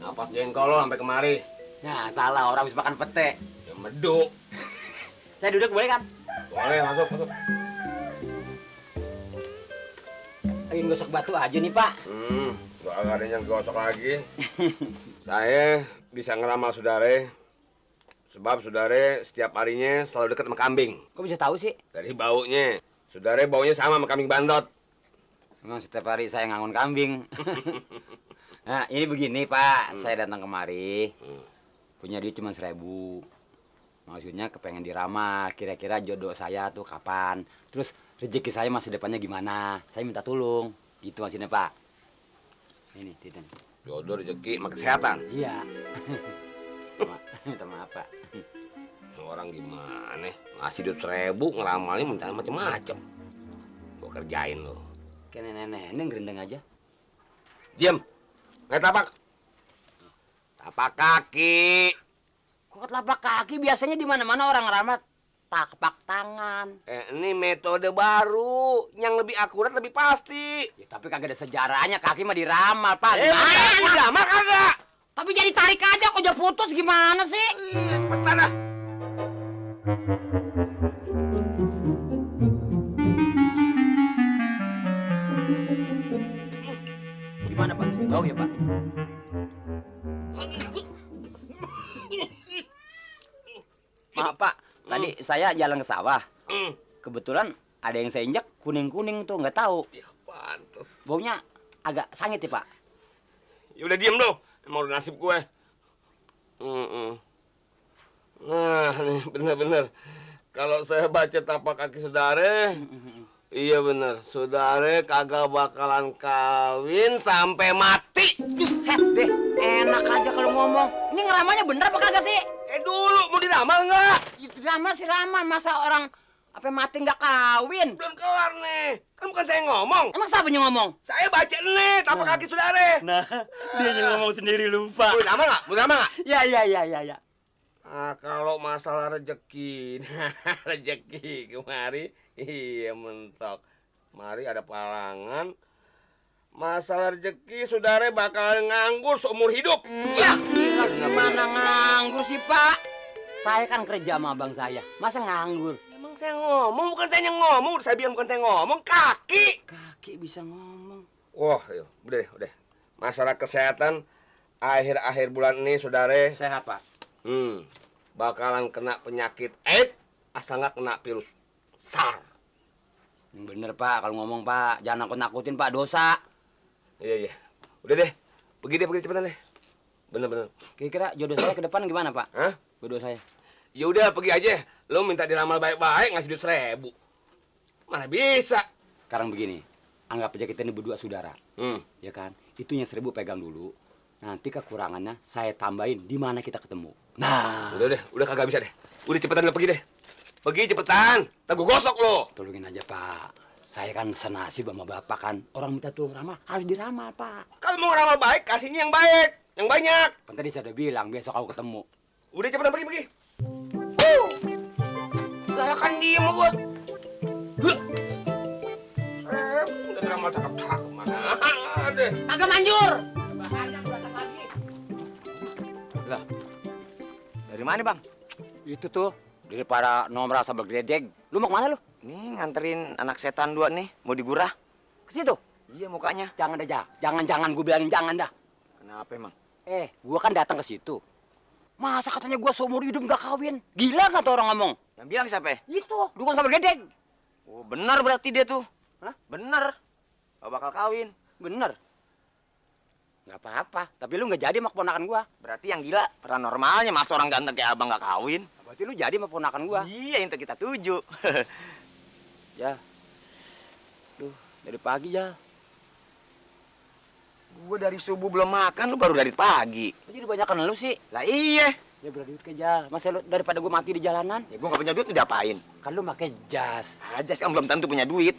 Napas jengkol lo sampai kemari. Nah, salah orang habis makan pete. Ya meduk. Saya duduk boleh kan? Boleh, masuk. Ingin gosok batu aja nih, Pak. Gak ada yang gosok lagi. Saya bisa ngeramal saudara. Sebab saudara setiap harinya selalu dekat sama kambing. Kok bisa tahu sih? Dari baunya. Saudara baunya sama kambing bandot. Memang setiap hari saya ngangon kambing. Nah, ini begini, Pak. Saya datang kemari. Punya duit cuma 1.000. Maksudnya kepengen diramal. Kira-kira jodoh saya tuh kapan. Terus rezeki saya masa depannya gimana. Saya minta tolong. Gitu maksudnya, Pak. Ini, Titan. Jodoh, rezeki, sama kesehatan. Iya. Minta maaf, Pak. Orang gimana? Ngasih duit 1.000, ngeramalnya minta macem-macem. Gua kerjain lo. Kayak nenek-nenek gerendeng aja. Diam. Nggak tapak. Tapak kaki. Kok telapak kaki biasanya di mana-mana orang ngeramat tapak tangan. Ini metode baru yang lebih akurat, lebih pasti. Ya, tapi kagak ada sejarahnya, kaki mah diramal, Pak. Gimana? Lama kagak? Tapi jadi tarik aja, kok jadi putus gimana sih? Cepetan ah. Gimana, Pak? Bau ya, Pak? Maaf, Pak. Tadi saya jalan ke sawah. Kebetulan ada yang saya injak kuning-kuning tuh, nggak tahu. Ya pantes. Baunya agak sangit ya, Pak. Ya udah diem lo. Emang udah nasib gue. Nah, nih bener-bener. Kalau saya baca tapak kaki saudara, iya bener. Saudara kagak bakalan kawin sampai mati. Set deh, enak aja kalau ngomong. Ini ngeramalnya bener apa kagak sih? Dulu mau diramal nggak? Ramal sih ramal, masa orang apa mati nggak kawin? Belum kelar nih. Kan bukan saya ngomong. Emang siapa yang ngomong? Saya baca nih tapak kaki saudara. Nah, dia yang ngomong sendiri lupa. Mau diramal nggak? Mau diramal nggak? Ya. Ah, kalau masalah rezeki, rezeki kemari, iya mentok. Mari ada palangan. Masalah rezeki, saudara bakal nganggur seumur hidup. Ya, gimana nganggur sih, Pak? Saya kan kerja sama abang saya, masa nganggur? Emang saya ngomong, bukan saya yang ngomong. Saya bilang bukan saya ngomong, kaki. Kaki bisa ngomong. Wah, udah. Masalah kesehatan, akhir-akhir bulan ini, saudara. Sehat, Pak. Bakalan kena penyakit AIDS, asal nggak kena virus SARS. Bener, Pak, kalau ngomong, Pak. Jangan nakut-nakutin, Pak, dosa. Iya. Udah deh, pergi cepetan deh. Bener. Kira-kira jodoh saya ke depan gimana, Pak? Hah? Jodoh saya. Ya udah, pergi aja. Lo minta diramal baik-baik, ngasih duit 1.000. Mana bisa? Sekarang begini, anggap aja kita ini berdua saudara. Ya kan? Itunya 1.000 pegang dulu. Nanti kekurangannya saya tambahin di mana kita ketemu. Nah, Udah kagak bisa deh. Udah cepetan lo pergi deh. Pergi cepetan. Ntar gua gosok lo. tolongin aja, Pak. Saya kan senasib sama Bapak kan. Orang minta tolong ramal, harus diramal, Pak. Kalau mau ngeramal baik, kasihnya yang baik. Yang banyak. Kan tadi saya udah bilang, besok aku ketemu. Udah cepetan pergi. Galakan diem sama gua. Udah ngeramal cakep-cakep mana ada. Kagak manjur. Lah, dari mana bang? Itu tuh, dari para nomor rasa bergredeg. Lu mau kemana lu? Nih nganterin anak setan 2 nih, mau digurah. Ke situ? Iya mukanya. Jangan dah, jangan gue bilangin jangan dah. Kenapa emang? Gua kan datang ke situ. Masa katanya gua seumur hidup gak kawin? Gila nggak tuh orang ngomong? Yang bilang siapa? Itu, dukun sabar gedeg. Oh benar berarti dia tuh. Hah? Bener. Gak bakal kawin. Bener. Nggak apa-apa, tapi lu nggak jadi sama keponakan gua. Berarti yang gila paranormalnya, masa orang ganteng kayak abang gak kawin? Berarti lu jadi sama keponakan gua. Iya, itu kita tuju. Ya. Duh, dari pagi ya. Gue dari subuh belum makan, lu baru dari pagi. Kok jadi banyakan lu sih? Lah iya. Ya berduit ke Jal. Masa lu daripada gua mati di jalanan? Ya gue gak punya duit, lu diapain? Kan lu pakai jas. Aja sih, belum tentu punya duit.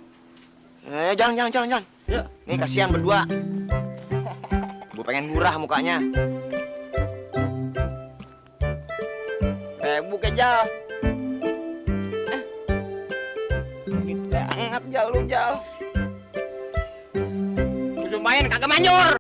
Jangan. Ya. Nih kasihan berdua. Gue pengen murah mukanya. Bukan Jal. Banget Jal lu Jal. Lu main kagak manjur.